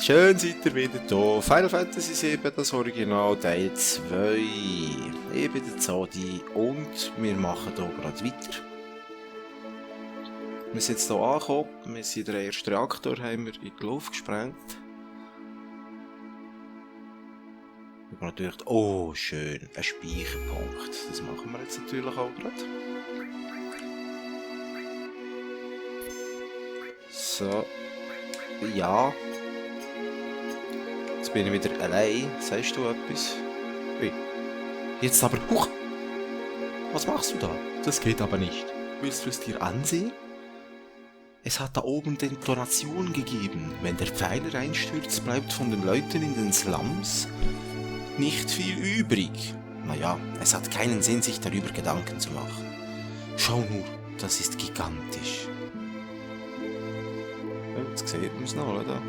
Schön seid ihr wieder da. Final Fantasy 7, das Original, Teil 2. Ich bin der Zodi und wir machen hier gerade weiter. Wir sind jetzt hier angekommen, wir sind den ersten Reaktor haben wir in die Luft gesprengt. Und natürlich, oh schön, ein Speicherpunkt. Das machen wir jetzt natürlich auch gerade. So, ja. Jetzt bin ich wieder allein. Sagst du etwas? Hey. Jetzt aber... Huch! Was machst du da? Das geht aber nicht. Willst du es dir ansehen? Es hat da oben Detonation gegeben. Wenn der Pfeiler einstürzt, bleibt von den Leuten in den Slums nicht viel übrig. Naja, es hat keinen Sinn, sich darüber Gedanken zu machen. Schau nur, das ist gigantisch. Ja, jetzt sieht man es noch, oder?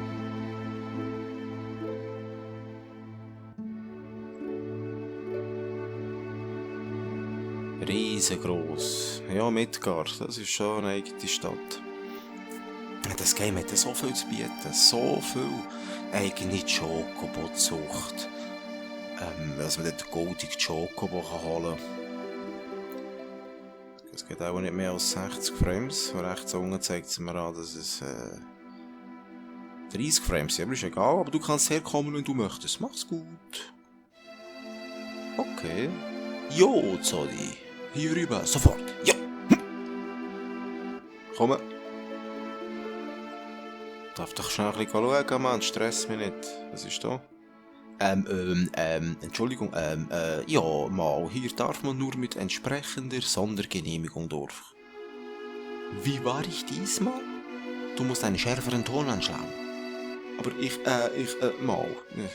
Riesengroß. Ja, Midgard, das ist schon eine eigene Stadt. Das Game hat so viel zu bieten, so viel eigene Chocobo-Zucht. Dass man dort den goldigen Chocobo holen kann. Es geht auch nicht mehr als 60 Frames. Rechts unten zeigt es mir an, dass es 30 Frames sind. Aber ist egal, aber du kannst herkommen, wenn du möchtest. Mach's gut. Okay. Jo, Zodi. Hier rüber, sofort. Ja. Komm. Darf doch schnell ein bisschen schauen, Mann. Stress mich nicht. Was ist da? Entschuldigung, ja, mal, hier darf man nur mit entsprechender Sondergenehmigung durch. Wie war ich diesmal? Du musst einen schärferen Ton anschlagen. Aber mal. Gehen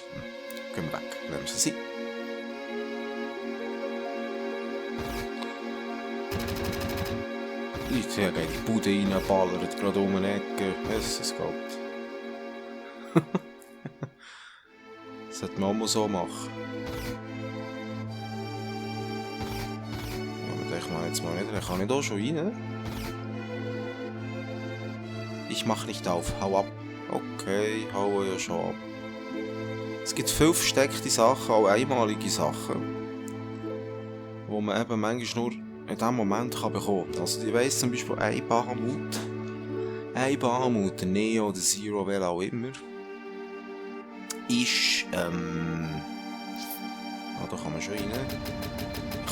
wir weg, lassen Sie sie. Ich sehe die Bude reinballert, gerade um eine Ecke. Es geht. Das sollte man auch mal so machen. Ja, ich mache jetzt mal nicht. Ich kann nicht da schon rein. Ich mach nicht auf. Hau ab. Okay, hau ja schon ab. Es gibt viel versteckte Sachen, auch einmalige Sachen, wo man eben manchmal nur in diesem Moment kann bekommen. Also ich weiss zum Beispiel ein Bahamut, der Neo oder Zero, wer auch immer, ist, da kann man schon rein,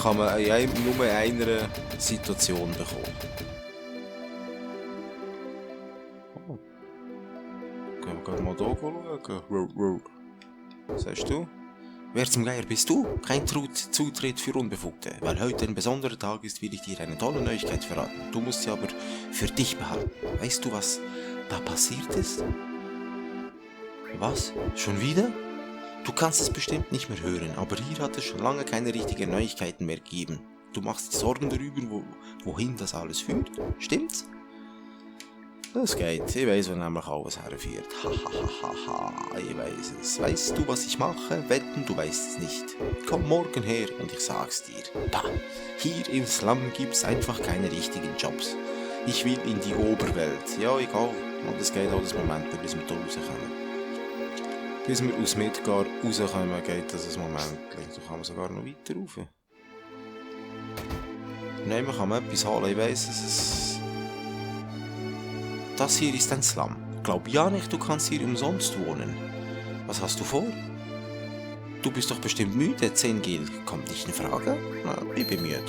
kann man nur in einer Situation bekommen. Oh. Gehen wir mal hier schauen. Was sagst du? Wer zum Geier bist du? Kein Zutritt für Unbefugte. Weil heute ein besonderer Tag ist, will ich dir eine tolle Neuigkeit verraten. Du musst sie aber für dich behalten. Weißt du, was da passiert ist? Was? Schon wieder? Du kannst es bestimmt nicht mehr hören, aber hier hat es schon lange keine richtigen Neuigkeiten mehr gegeben. Du machst dir Sorgen darüber, wohin das alles führt? Stimmt's? Das geht. Ich weiss, wo nämlich alles herführt. Hahaha, ich weiss es. Weißt du, was ich mache? Wetten, du weißt es nicht. Komm morgen her und ich sag's dir. Da, hier im Slum gibt's einfach keine richtigen Jobs. Ich will in die Oberwelt. Ja, egal. Und es geht auch das Moment, bis wir da rauskommen. Bis wir aus Midgard rauskommen, geht das ein Moment. Da kann man sogar noch weiter rauf. Nein, man kann etwas holen. Ich weiss, dass es... Das hier ist ein Slum. Glaub ja nicht, du kannst hier umsonst wohnen. Was hast du vor? Du bist doch bestimmt müde, 10 Gil. Kommt nicht in Frage? Na, ich bin müde.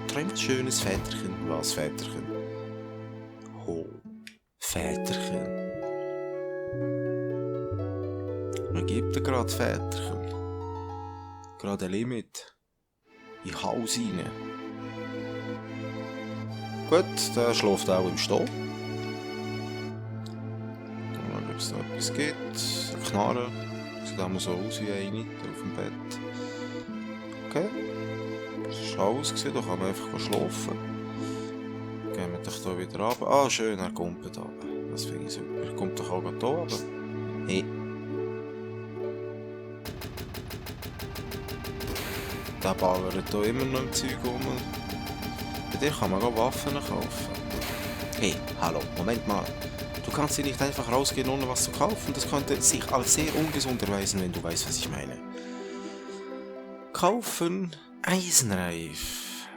Träum was Schönes, Väterchen. Was, Väterchen? Oh, Väterchen. Man gibt dir gerade Väterchen. Gerade ein Limit. In Haus rein. Gut, der schläft auch im Stall. Ob es da etwas gibt. Eine Knarre. Sieht auch mal so aus wie eine auf dem Bett. Okay. Das ist alles gewesen. Da kann man einfach schlafen. Gehen wir doch hier wieder runter. Ah, schön, er kommt da runter. Das finde ich super. Er kommt doch auch hier runter. Hey. Der ballert hier immer noch im Zeug rum. Bei dir kann man auch Waffen kaufen. Hey, hallo, Moment mal. Du kannst hier nicht einfach rausgehen, ohne was zu kaufen. Das könnte sich als sehr ungesund erweisen, wenn du weißt, was ich meine. Kaufen Eisenreif.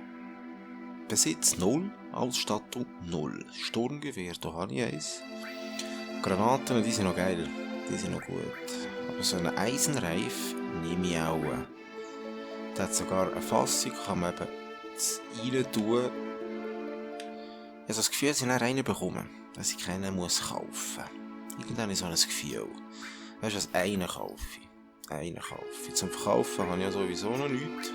Besitz 0, Ausstattung 0. Sturmgewehr, da habe ich eins. Granaten, die sind noch geil. Die sind noch gut. Aber so einen Eisenreif nehme ich auch. Der hat sogar eine Fassung, kann man eben rein tun. Ich habe das Gefühl, dass ich nicht reinbekomme, dass ich keinen muss kaufen. Irgendwann ist so ein Gefühl. Weißt du was, einen kaufe. Zum Verkaufen habe ich ja sowieso noch nichts.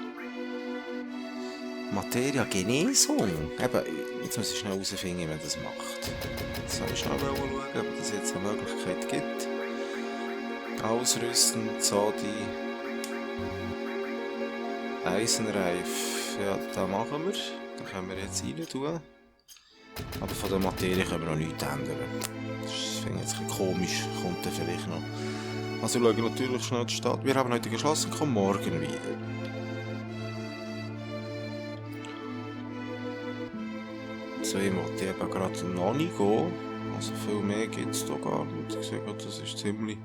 Materia Genesung. Eben, jetzt muss ich schnell herausfinden, wie man das macht. Jetzt soll ich schnell schauen, ob es jetzt eine Möglichkeit gibt. Ausrüsten, Zodi. Eisenreif. Ja, das machen wir. Da können wir jetzt rein tun. Aber von der Materie können wir noch nichts ändern. Das finde ich jetzt ein bisschen komisch. Kommt dann vielleicht noch. Also wir schauen natürlich schnell die Stadt. Wir haben heute geschlossen, kommen morgen wieder. So, ich wollte eben gerade noch nicht gehen. Also viel mehr gibt es da gar nicht. Ich sehe gerade, das ist ziemlich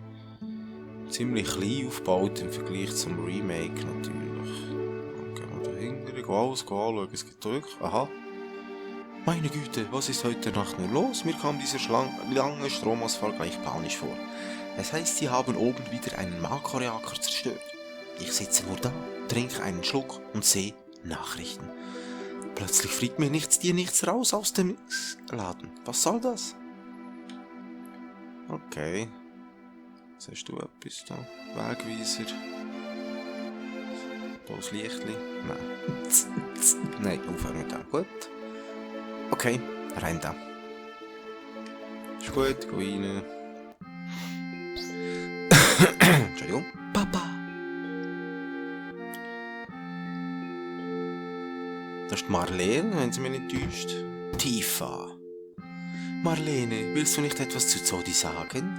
klein aufgebaut im Vergleich zum Remake natürlich. Dann gehen wir dahinter, ich gehe alles anschauen. Es gibt da wirklich... Aha. Meine Güte, was ist heute Nacht nur los? Mir kam dieser lange Stromausfall gleich panisch vor. Es heißt, sie haben oben wieder einen Makroreaktor zerstört. Ich sitze nur da, trinke einen Schluck und sehe Nachrichten. Plötzlich fliegt mir nichts raus aus dem Laden. Was soll das? Okay. Siehst du etwas da? Wegweiser. Da das Lichtli? Nein. Nein, aufhören mit dem. Gut. Okay, rein da. Ist gut, geh rein. Entschuldigung. Papa. Das ist Marlene, wenn sie mich nicht täuscht. Tifa. Marlene, willst du nicht etwas zu Zodi sagen?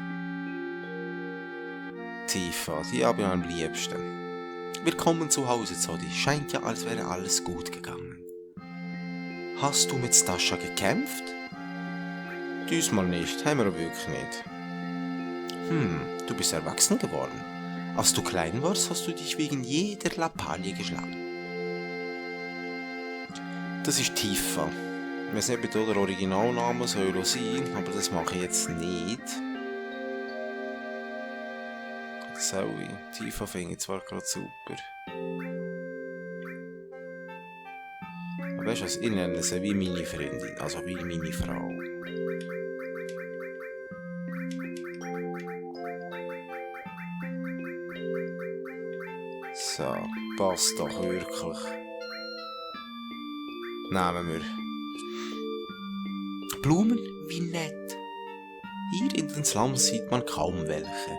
Tifa, die habe ich am liebsten. Willkommen zu Hause, Zodi. Scheint ja, als wäre alles gut gegangen. Hast du mit Stascha gekämpft? Diesmal nicht, haben wir wirklich nicht. Du bist erwachsen geworden. Als du klein warst, hast du dich wegen jeder Lappalie geschlagen. Das ist Tifa. Ich weiß nicht, ob der Originalname soll sein, aber das mache ich jetzt nicht. Sorry, Tifa finde ich zwar gerade super. Aber weißt du was, ich nenne sie wie meine Freundin, also wie meine Frau. So, passt doch wirklich. Nehmen wir. Blumen, wie nett. Hier in den Slums sieht man kaum welche.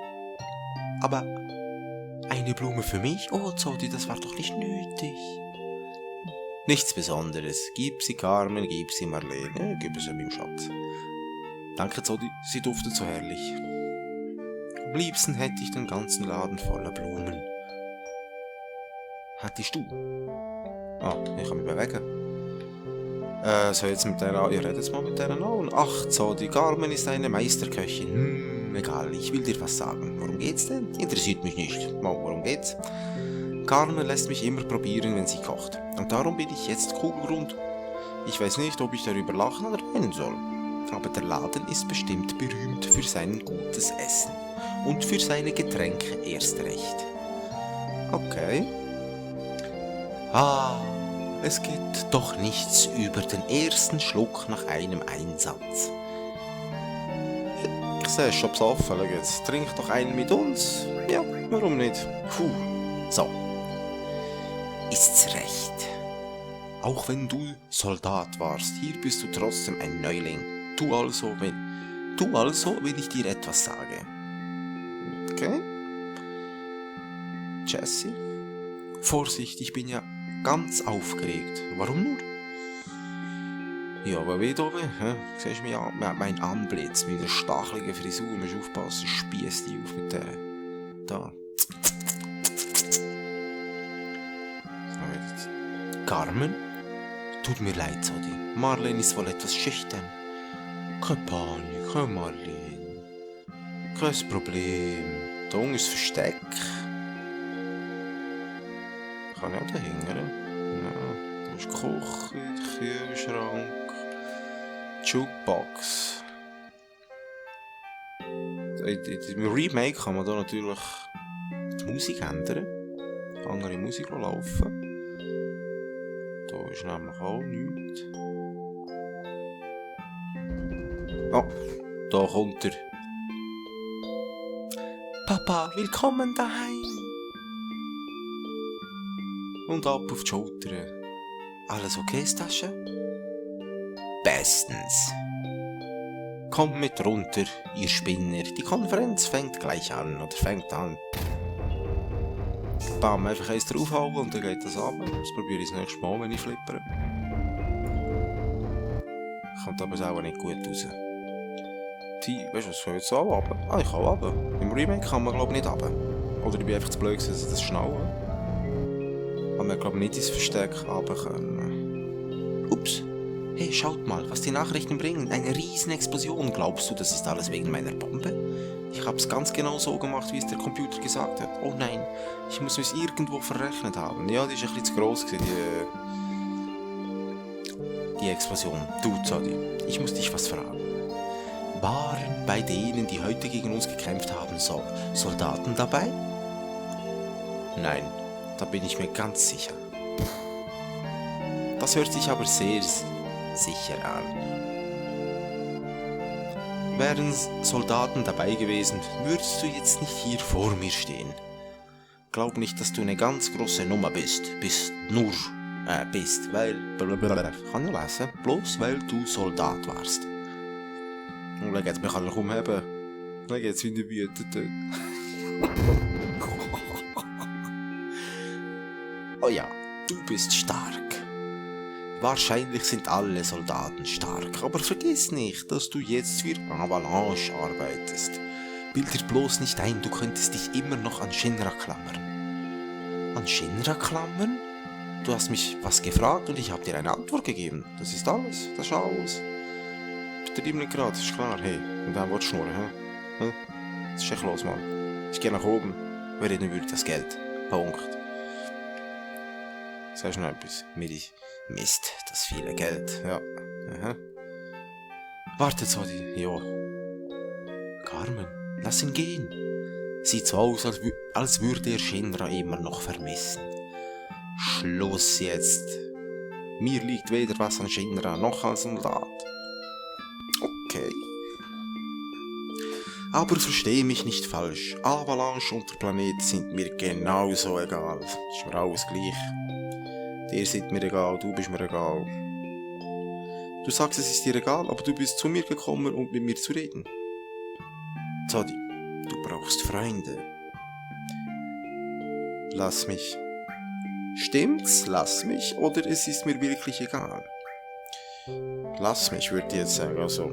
Aber eine Blume für mich? Oh, Zodi, das war doch nicht nötig. Nichts Besonderes. Gib sie Carmen, gib sie Marlene, gib sie meinem Schatz. Danke, Zodi, sie duftet so herrlich. Am liebsten hätte ich den ganzen Laden voller Blumen. Hättest du? Ah, ich kann mich bewegen. So jetzt mit der... Ich rede jetzt mal mit der an. Ach, Zodi, Carmen ist eine Meisterköchin. Egal, ich will dir was sagen. Worum geht's denn? Interessiert mich nicht. Worum geht's? Carmen lässt mich immer probieren, wenn sie kocht. Und darum bin ich jetzt kugelrund. Ich weiß nicht, ob ich darüber lachen oder weinen soll. Aber der Laden ist bestimmt berühmt für sein gutes Essen. Und für seine Getränke erst recht. Okay. Es geht doch nichts über den ersten Schluck nach einem Einsatz. Ich sehe es schon besoffen, jetzt. Trink doch einen mit uns. Ja, warum nicht? Puh. So. Ist's recht. Auch wenn du Soldat warst, hier bist du trotzdem ein Neuling. Tu also, wenn ich dir etwas sage. Okay? Jessie? Vorsicht, ich bin ja ganz aufgeregt. Warum nur? Ja, aber wie da oben, siehst du mich an? Mein Anblitz, mit der stacheligen Frisur, musst aufpassen, spiesst die auf mit der. Da. Carmen? Tut mir leid, Zodi. Marlene ist wohl etwas schüchtern. Keine Panik, Komm mal rein. Kein Problem. Da unten ist das Versteck. Kann ich auch da hingern? Ja, da ist die Küche, der Kühlschrank, die Jukebox. Im Remake kann man da natürlich die Musik ändern. Andere Musik laufen. Da ist nämlich auch nichts. Oh, da kommt er. Papa, willkommen daheim. Und ab auf die Schulter. Alles okay, Stascha? Bestens. Kommt mit runter, ihr Spinner. Die Konferenz fängt gleich an, oder fängt an. Bam, einfach eins draufhauen und dann geht das ab. Das probiere ich das nächste Mal, wenn ich flippere. Kommt aber auch nicht gut raus. Weißt du, was soll jetzt auch runter? Ah, ich kann runter. Im Remake kann man glaube ich nicht runter. Oder ich bin einfach zu blöd, dass ich das schnallen. Aber wir glaube nicht ins Versteck runter können. Ups. Hey, schaut mal, was die Nachrichten bringen. Eine riesen Explosion. Glaubst du, das ist alles wegen meiner Bombe? Ich hab's ganz genau so gemacht, wie es der Computer gesagt hat. Oh nein, ich muss es irgendwo verrechnet haben. Ja, die ist ein bisschen zu gross gewesen, die Explosion. Du, Zodi, ich muss dich was fragen. Waren bei denen, die heute gegen uns gekämpft haben, Soldaten dabei? Nein, da bin ich mir ganz sicher. Das hört sich aber sehr sicher an. Wären Soldaten dabei gewesen, würdest du jetzt nicht hier vor mir stehen. Glaub nicht, dass du eine ganz große Nummer bist. Weil... Kann ich lesen? Bloß weil du Soldat warst. Und dann geht's mich alle umheben. Dann geht's wieder wütend. Oh ja, du bist stark. Wahrscheinlich sind alle Soldaten stark, aber vergiss nicht, dass du jetzt für Avalanche arbeitest. Bild dir bloß nicht ein, du könntest dich immer noch an Shinra klammern. An Shinra klammern? Du hast mich was gefragt und ich habe dir eine Antwort gegeben. Das ist alles, das ist alles. Betreib nicht gerade, das ist klar. Hey, und dann willst du schnurren, hä? Was ist echt los, Mann? Ich gehe nach oben, wir reden über das Geld. Punkt. Sagst du noch etwas? Mist, das viele Geld, ja. Aha. Warte, Zodi, ja. Carmen, lass ihn gehen. Sieht so aus, als würde er Shinra immer noch vermissen. Schluss jetzt. Mir liegt weder was an Shinra noch an Soldat. Okay. Aber verstehe mich nicht falsch. Avalanche und der Planet sind mir genauso egal. Ist mir alles gleich. Dir seid mir egal, du bist mir egal. Du sagst, es ist dir egal, aber du bist zu mir gekommen, um mit mir zu reden. Zodi, du brauchst Freunde. Lass mich. Stimmt's? Lass mich? Oder es ist mir wirklich egal? Lass mich, würde ich jetzt sagen. Also,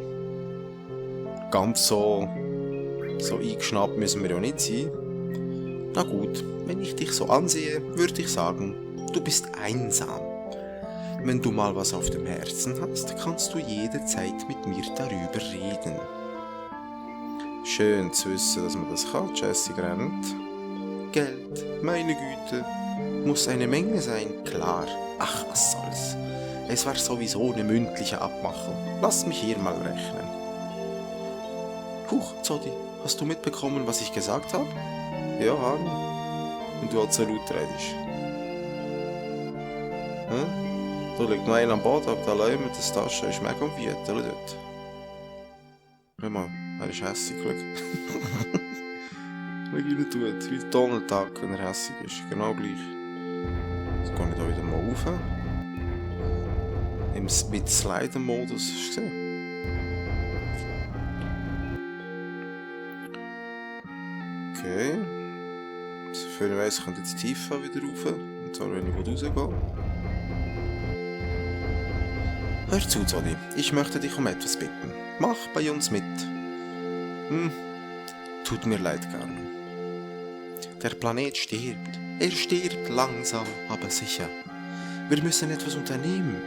ganz so eingeschnappt müssen wir ja nicht sein. Na gut, wenn ich dich so ansehe, würde ich sagen, du bist einsam. Wenn du mal was auf dem Herzen hast, kannst du jederzeit mit mir darüber reden. Schön zu wissen, dass man das kann, Jessie Grant. Geld, meine Güte, muss eine Menge sein, klar. Ach, was soll's. Es war sowieso eine mündliche Abmachung. Lass mich hier mal rechnen. Huch, Zodi, hast du mitbekommen, was ich gesagt habe? Ja, Harm. Und du halt so laut redest. Da liegt noch einer am Boden, aber der Leih mit der Tasche ist mega am Wüten dort. Schau mal, er ist hässig, schau. Schau, wie er tut, wie Donald Duck, wenn er hässig ist, genau gleich. Jetzt gehe ich da wieder mal rauf. Mit Slider-Modus, hast du gesehen? Okay. Soviel ich weiss, kommt jetzt tiefer wieder rauf. Und zwar, wenn ich rausgehe. Hör zu, Zodi, ich möchte dich um etwas bitten. Mach bei uns mit. Tut mir leid, Carmen. Der Planet stirbt. Er stirbt langsam, aber sicher. Wir müssen etwas unternehmen.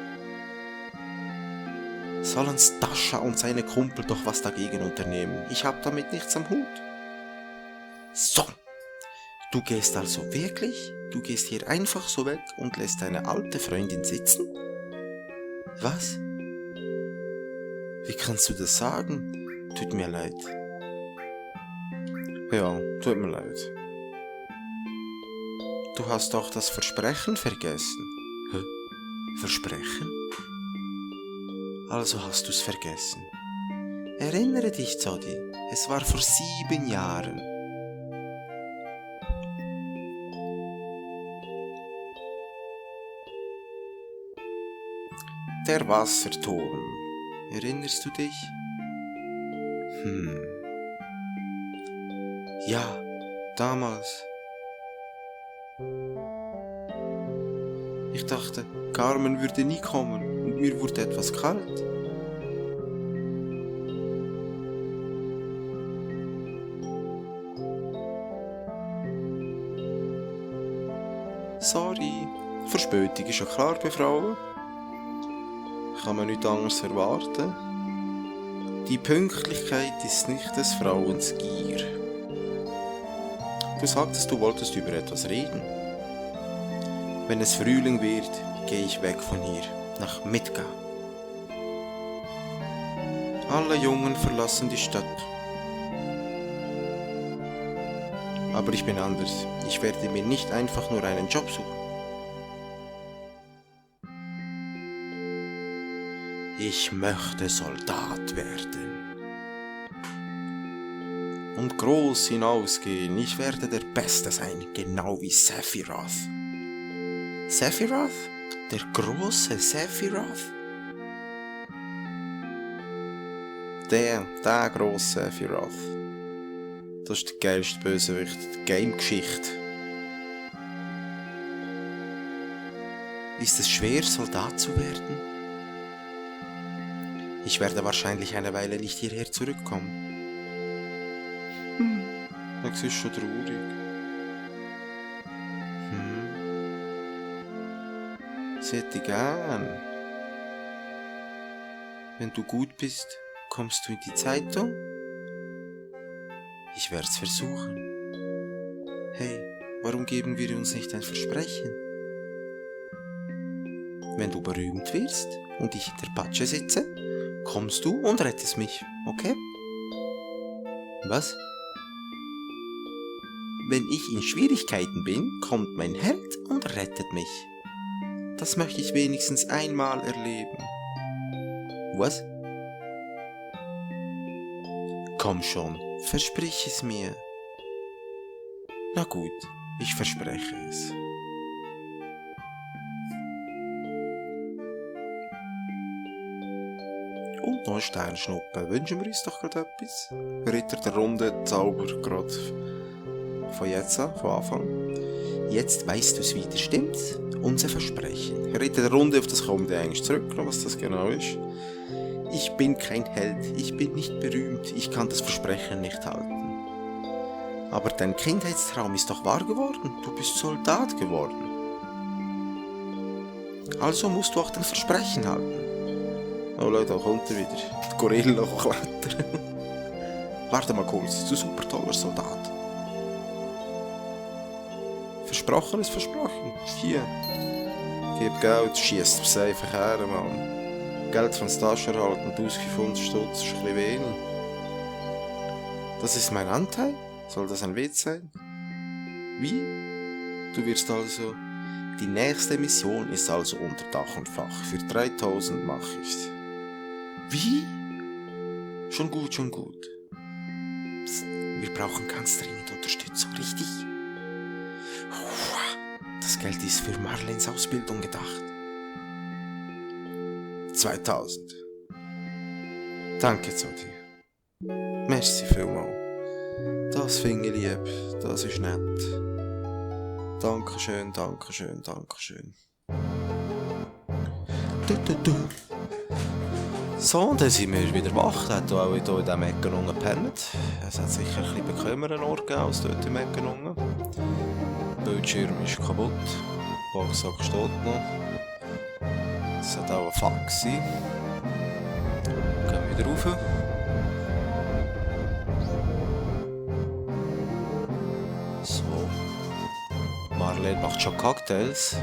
Sollen Stascha und seine Kumpel doch was dagegen unternehmen. Ich hab damit nichts am Hut. So, du gehst also wirklich? Du gehst hier einfach so weg und lässt deine alte Freundin sitzen? Was? Wie kannst du das sagen? Tut mir leid. Ja, tut mir leid. Du hast doch das Versprechen vergessen. Hä? Versprechen? Also hast du's vergessen. Erinnere dich, Zodi, es war vor 7 Jahren. Der Wasserturm. Erinnerst du dich? Ja, damals. Ich dachte, Carmen würde nie kommen und mir wurde etwas kalt. Sorry, Verspätung ist ja klar bei Frauen. Kann man nichts anderes erwarten. Die Pünktlichkeit ist nicht des Frauens Gier. Du sagtest, du wolltest über etwas reden. Wenn es Frühling wird, gehe ich weg von hier, nach Midgard. Alle Jungen verlassen die Stadt. Aber ich bin anders. Ich werde mir nicht einfach nur einen Job suchen. Ich möchte Soldat werden. Und groß hinausgehen. Ich werde der Beste sein, genau wie Sephiroth. Sephiroth? Der große Sephiroth? Der große Sephiroth. Das ist der geilste Bösewicht der Game-Geschichte. Ist es schwer, Soldat zu werden? Ich werde wahrscheinlich eine Weile nicht hierher zurückkommen. Das ist schon traurig. Das hätte ich gern. Wenn du gut bist, kommst du in die Zeitung? Ich werde es versuchen. Hey, warum geben wir uns nicht ein Versprechen? Wenn du berühmt wirst und ich in der Patsche sitze, kommst du und rettest mich, okay? Was? Wenn ich in Schwierigkeiten bin, kommt mein Held und rettet mich. Das möchte ich wenigstens einmal erleben. Was? Komm schon, versprich es mir. Na gut, ich verspreche es. Und noch Sternschnuppen. Wünschen wir uns doch gerade etwas? Ritter der Runde, Zauber, gerade von jetzt an, von Anfang. Jetzt weißt du es wieder, stimmt's? Unser Versprechen. Ritter der Runde, auf das kommt er eigentlich zurück, was das genau ist. Ich bin kein Held, ich bin nicht berühmt, ich kann das Versprechen nicht halten. Aber dein Kindheitstraum ist doch wahr geworden, du bist Soldat geworden. Also musst du auch dein Versprechen halten. Oh Leute, da kommt er wieder. Die Gorilla klettern. Warte mal kurz, du super toller Soldat. Versprochen ist versprochen. Hier. Gib Geld, schiesst es einfach her, Mann. Geld von Stascha erhalten, 1500 Stutz ist ein bisschen wenig. Das ist mein Anteil? Soll das ein Witz sein? Wie? Du wirst also... Die nächste Mission ist also unter Dach und Fach. Für 3000 mach ich's. Wie? Schon gut, schon gut. Psst, wir brauchen ganz dringend Unterstützung, richtig? Das Geld ist für Marlens Ausbildung gedacht. 2000. Danke, Zodi. Merci vielmals. Das finde ich lieb, das ist nett. Dankeschön, Dankeschön, Dankeschön. So, dann sind wir wieder wach. Er hat auch hier in diesem Ecken unten gepennt. Es hat sicher ein bisschen bequemeren Ort gegeben als dort im Ecken unten. Der Bildschirm ist kaputt. Der Boxsack steht noch. Es hat auch ein Fax sein. Wieder rauf. So. Marlene macht schon Cocktails.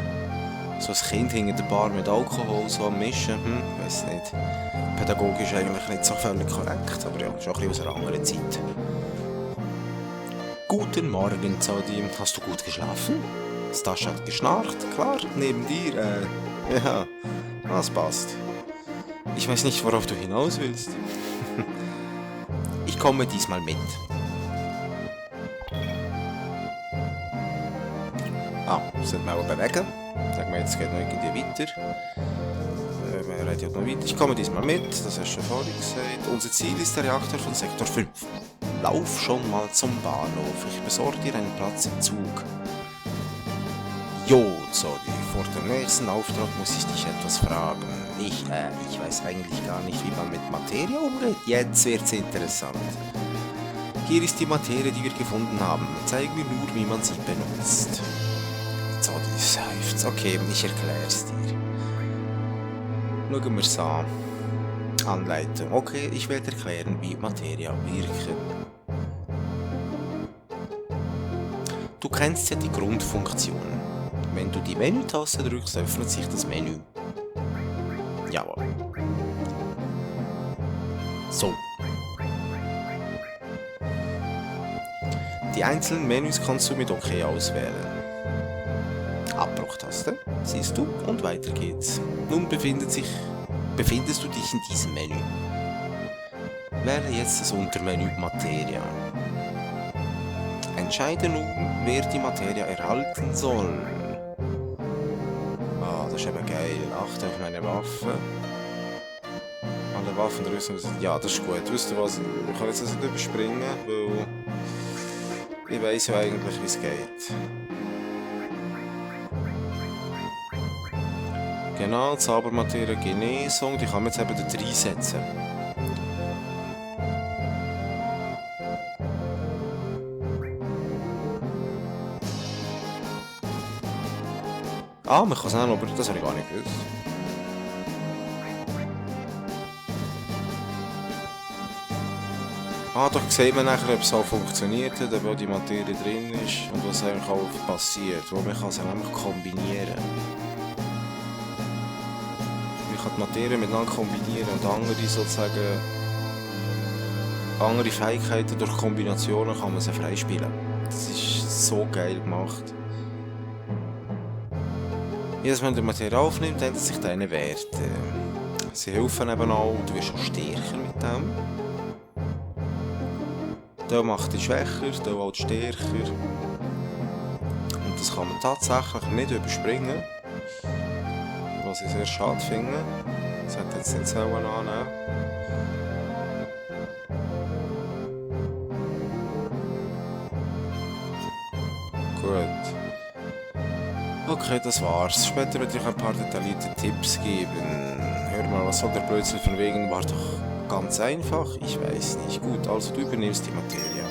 So ein Kind hinter der Bar mit Alkohol so am Mischen. Weiß nicht. Pädagogisch eigentlich nicht so völlig korrekt, aber ja, ist auch ein bisschen aus einer anderen Zeit. Guten Morgen, Zodi. Hast du gut geschlafen? Stash hat geschnarcht, klar, neben dir, ja, das passt. Ich weiß nicht, worauf du hinaus willst. Ich komme diesmal mit. Sollte man auch bewegen. Sagen wir, jetzt geht noch irgendwie weiter. Man redet noch weiter. Ich komme diesmal mit, das hast du schon vorhin gesagt. Unser Ziel ist der Reaktor von Sektor 5. Lauf schon mal zum Bahnhof. Ich besorge dir einen Platz im Zug. Jo, Zodi, vor dem nächsten Auftrag muss ich dich etwas fragen. Ich weiß eigentlich gar nicht, wie man mit Materie umgeht. Jetzt wird's interessant. Hier ist die Materie, die wir gefunden haben. Zeig mir nur, wie man sie benutzt. Zodi seufzt. Okay, ich erklär's dir. Schauen wir's an. Anleitung. Okay, ich werde erklären, wie Materie wirkt. Du kennst ja die Grundfunktion. Wenn du die Menütaste drückst, öffnet sich das Menü. Jawohl. So. Die einzelnen Menüs kannst du mit OK auswählen. Abbruchtaste, siehst du, und weiter geht's. Nun befindest du dich in diesem Menü. Wähle jetzt das Untermenü Materie. Entscheide nun, wer die Materie erhalten soll. Das ist eben geil. Achte auf meine Waffe. Alle Waffen rüsten. Ja, das ist gut. Wisst ihr was? Ich kann jetzt das nicht überspringen, weil ich weiss ja eigentlich, wie es geht. Genau, Zaubermaterie Genesung. Die kann man jetzt eben dort reinsetzen. Man kann es nehmen, aber das habe ich gar nicht gewusst. Da sieht man nachher, ob es auch funktioniert hat, ob die Materie drin ist und was eigentlich auch passiert. Wo man kann sie nämlich kombinieren. Man kann die Materie miteinander kombinieren und andere Fähigkeiten durch Kombinationen kann man sie freispielen. Das ist so geil gemacht. Jedes Mal, wenn du Materie aufnimmst, ändern sich deine Werte. Sie helfen eben auch, du wirst auch stärker mit dem. Der macht dich schwächer, der halt stärker. Und das kann man tatsächlich nicht überspringen. Was ich sehr schade finde. Das hat jetzt nicht selber annehmen. Gut. Okay, das war's. Später werde ich ein paar detaillierte Tipps geben. Hör mal, was soll der Blödsinn von wegen? War doch ganz einfach. Ich weiß nicht. Gut, also du übernimmst die Materie.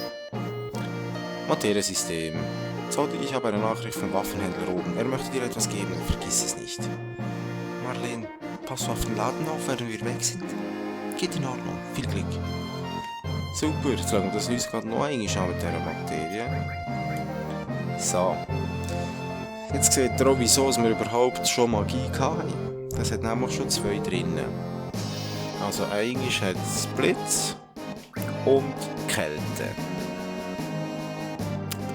Materiesystem. Zodi, ich habe eine Nachricht vom Waffenhändler oben. Er möchte dir etwas geben. Vergiss es nicht. Marlene, pass auf den Laden auf, während wir weg sind. Geht in Ordnung. Viel Glück. Super, jetzt schauen wir das uns gerade noch einmal an mit dieser Materie. So. Jetzt seht ihr auch, wieso wir überhaupt schon Magie hatten. Das hat nämlich schon 2 drinnen. Also eigentlich hat es Blitz und Kälte.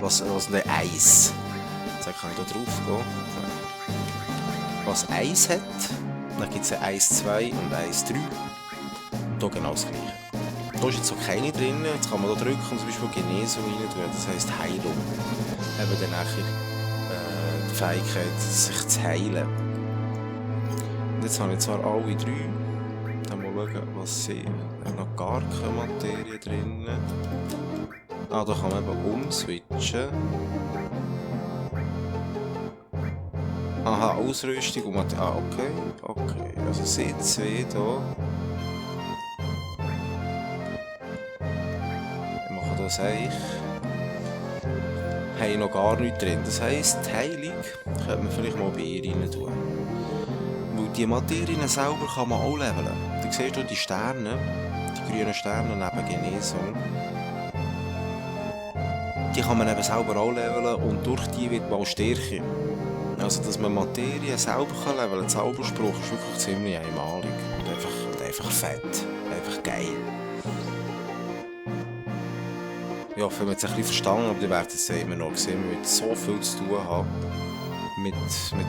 Was der Eis. Jetzt kann ich da drauf gehen. Was Eis hat, dann gibt es ein Eis 2 und Eis 3. Hier genau das gleiche. Da ist jetzt so keine drin. Jetzt kann man da drücken und zum Beispiel Genesung rein tun. Das heisst Heilung. Eben dann nachher die Fähigkeit, sich zu heilen. Und jetzt habe ich zwar alle 3. Dann mal schauen, was sie. Ich habe noch gar keine Materie drin. Da kann man eben umswitchen. Aha, Ausrüstung und Materie. Okay. Also sie 2 hier. Wir machen das eigentlich. Haben noch gar nichts drin. Das heisst, die Heilung könnte man vielleicht mal bei ihr rein tun. Weil Die Materien selber kann man auch leveln. Du siehst hier die Sterne, die grünen Sterne neben Genesung. Die kann man eben selber auch leveln und durch die wird man auch stärker. Also, dass man Materie selber kann leveln, der Zauberspruch ist wirklich ziemlich einmalig. Und einfach fett. Einfach geil. Ich hoffe, wir haben es ein bisschen verstanden, aber die werden es immer noch sehen. Wir werden so viel zu tun haben mit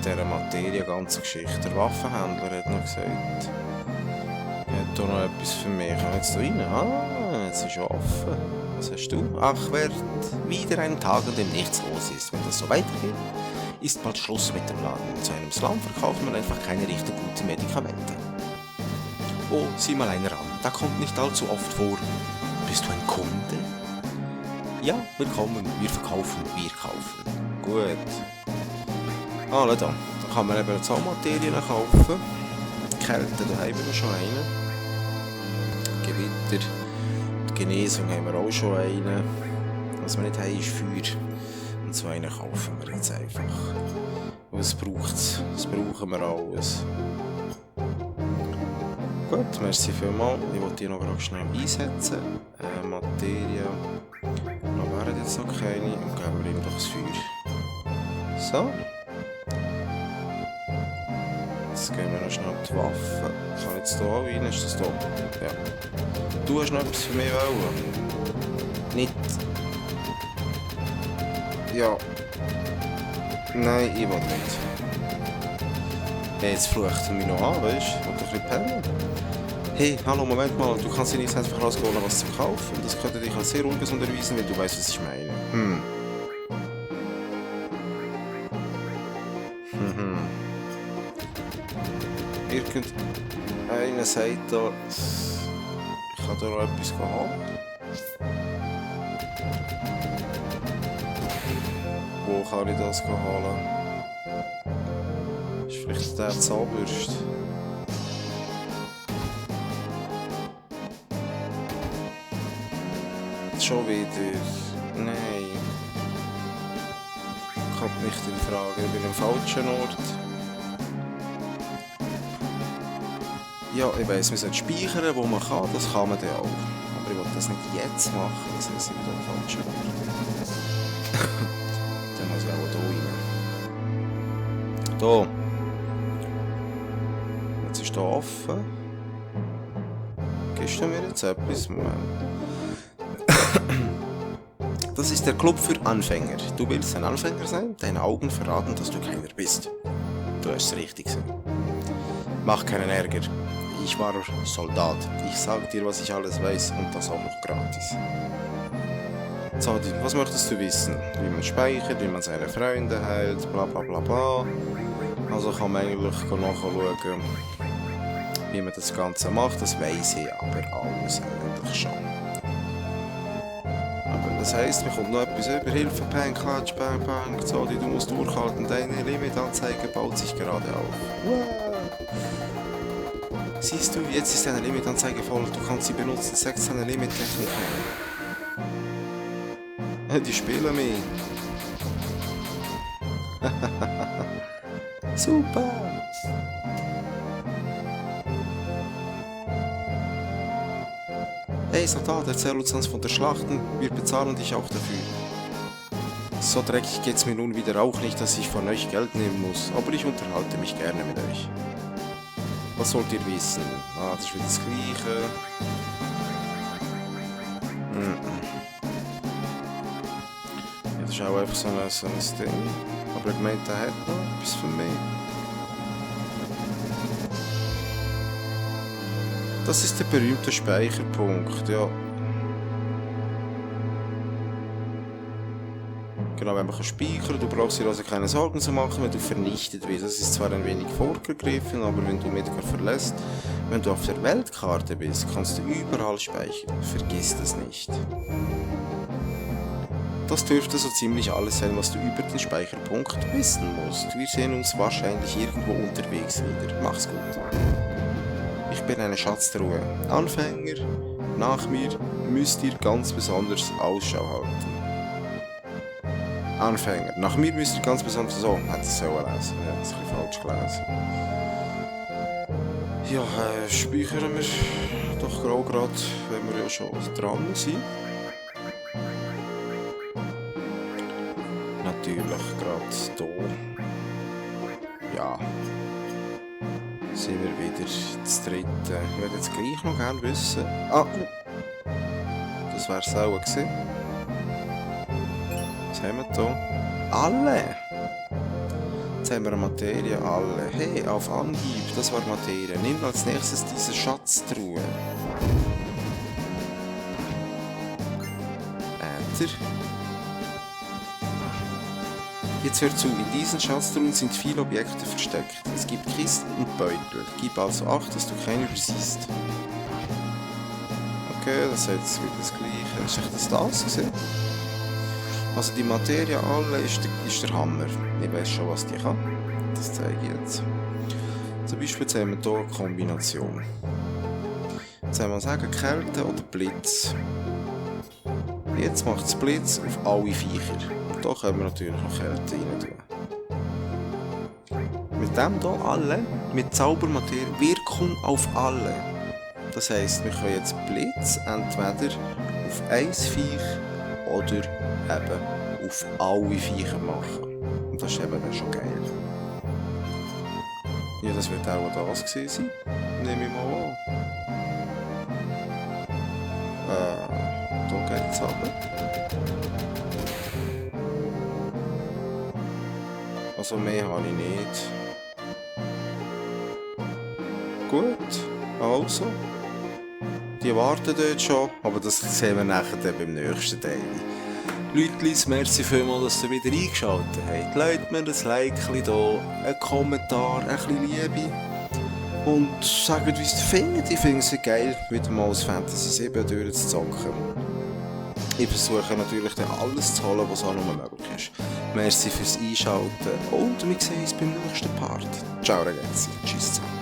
dieser Materie, ganze Geschichte. Der Waffenhändler hat noch gesagt, er hat hier noch etwas für mich. Kann jetzt da rein? Ah, jetzt ist offen. Was hast du? Ach, wird wieder ein Tag, an dem nichts los ist. Wenn das so weitergeht, ist bald Schluss mit dem Laden. In so einem Slum verkauft man einfach keine richtig guten Medikamente. Oh, sieh mal einer an. Da kommt nicht allzu oft vor. Bist du ein Kunde? Ja, willkommen. Wir verkaufen, wir kaufen. Gut. Ah, da. Da kann man eben Zaubermaterien kaufen. Kälte, da haben wir schon einen. Gewitter. Die Genesung haben wir auch schon einen. Was wir nicht haben, ist Feuer. Und so einen kaufen wir jetzt einfach. Was braucht es? Das brauchen wir alles. Gut, merci vielmals. Ich wollte die noch gerade schnell einsetzen. Materie. Noch wären jetzt noch keine. Und geben wir ihm doch das Feuer. So. Jetzt gehen wir noch schnell die Waffe. Kann jetzt hier auch rein? Ist das da? Ja. Du hast noch etwas für mich wollen? Nicht. Ja. Nein, ich will nicht. Hey, jetzt flucht er mich noch an, weißt du? Ich will doch ein bisschen pennen. Hey, hallo, Moment mal, du kannst dir nicht einfach rausholen, was zu kaufen. Das könnte dich als sehr ungesund erweisen, wenn du weißt, was ich meine. Irgendeiner sagt da, ich kann da noch etwas holen. Wo kann ich das holen? Ist vielleicht der Zahnbürste? Schon wieder? Nein. Kommt nicht in Frage. Ich bin am falschen Ort. Ja, ich weiss, man sollte speichern, wo man kann. Das kann man dann auch. Aber ich will das nicht jetzt machen. Das heisst, ich bin am falschen Ort. Dann muss ich auch hier rein. Hier. Jetzt ist hier offen. Gibst du mir jetzt etwas? Moment. Das ist der Club für Anfänger. Du willst ein Anfänger sein? Deine Augen verraten, dass du keiner bist. Du hast es richtig gesehen. Mach keinen Ärger. Ich war Soldat. Ich sag dir, was ich alles weiß und das auch noch gratis. Zadi, was möchtest du wissen? Wie man speichert, wie man seine Freunde heilt, bla bla bla bla. Also kann man eigentlich nachschauen, wie man das Ganze macht. Das weiss ich aber alles eigentlich schon. Das heisst, mir kommt noch etwas über Hilfe, Peng, Klatsch, Bang, Bang, Zodi, du musst durchhalten, deine Limitanzeige baut sich gerade auf. Wow. Siehst du, jetzt ist deine Limitanzeige voll, du kannst sie benutzen, 16 Limit-Techniken. Die spielen mich. Super! Hey Soldat, erzähl uns von der Schlachten, wir bezahlen dich auch dafür. So dreckig geht's mir nun wieder auch nicht, dass ich von euch Geld nehmen muss, aber ich unterhalte mich gerne mit euch. Was sollt ihr wissen? Ah, das ist wieder das Gleiche. Ja, das ist auch einfach so ein Ding. Aber ich meinte, er hat noch etwas für mich. Das ist der berühmte Speicherpunkt, ja. Genau, wenn man speichern kann, du brauchst dir also keine Sorgen zu machen, wenn du vernichtet wirst. Das ist zwar ein wenig vorgegriffen, aber wenn du Midgar verlässt, wenn du auf der Weltkarte bist, kannst du überall speichern. Vergiss das nicht. Das dürfte so ziemlich alles sein, was du über den Speicherpunkt wissen musst. Wir sehen uns wahrscheinlich irgendwo unterwegs wieder. Mach's gut. Ich bin eine Schatztruhe. Anfänger, nach mir müsst ihr ganz besonders Ausschau halten. Anfänger, nach mir müsst ihr ganz besonders... So, hätte ich es so lesen. Ja, das ist ein bisschen falsch gelesen. Ja, speichern wir doch gerade, wenn wir ja schon dran sind. Natürlich gerade hier. Ja. Sind wir wieder das dritte. Ich würde jetzt gleich noch gerne wissen. Ah! Das wäre es auch gewesen. Was haben wir hier? Alle! Jetzt haben wir eine Materie, alle. Hey, auf Anhieb, das war Materie. Nimm als nächstes diese Schatztruhe. Enter. Jetzt hört zu, in diesen Schatztruhen sind viele Objekte versteckt. Es gibt Kisten und Beutel. Gib also Acht, dass du keine übersiehst. Okay, das ist jetzt wieder das Gleiche. Ist echt das gewesen? Also die Materie alle ist der Hammer. Ich weiß schon, was die kann. Das zeige ich jetzt. Zum Beispiel jetzt haben wir hier eine Kombination. Jetzt haben wir sagen Kälte oder Blitz. Jetzt macht es Blitz auf alle Viecher. Und da können wir natürlich noch Kälte rein tun. Mit dem hier alle, mit Zaubermaterie, Wirkung auf alle. Das heisst, wir können jetzt Blitz entweder auf ein Viech oder eben auf alle Viecher machen. Und das ist eben dann schon geil. Ja, das wird auch das gewesen sein. Nehme ich mal an. Da geht's runter. Also mehr habe ich nicht. Gut, also. Die warten dort schon, aber das sehen wir nachher dann beim nächsten Teil. Leute, merci vielmals, dass ihr wieder eingeschaltet habt. Lasst mir ein Like da, einen Kommentar, ein bisschen Liebe. Und sagt, wie ihr es findet. Ich finde es geil, wieder mal aus Fantasy 7 durchzuzocken. Ich versuche natürlich dann alles zu holen, was auch noch möglich ist. Merci fürs Einschalten und wir sehen uns beim nächsten Part. Ciao ragazzi, tschüss zusammen.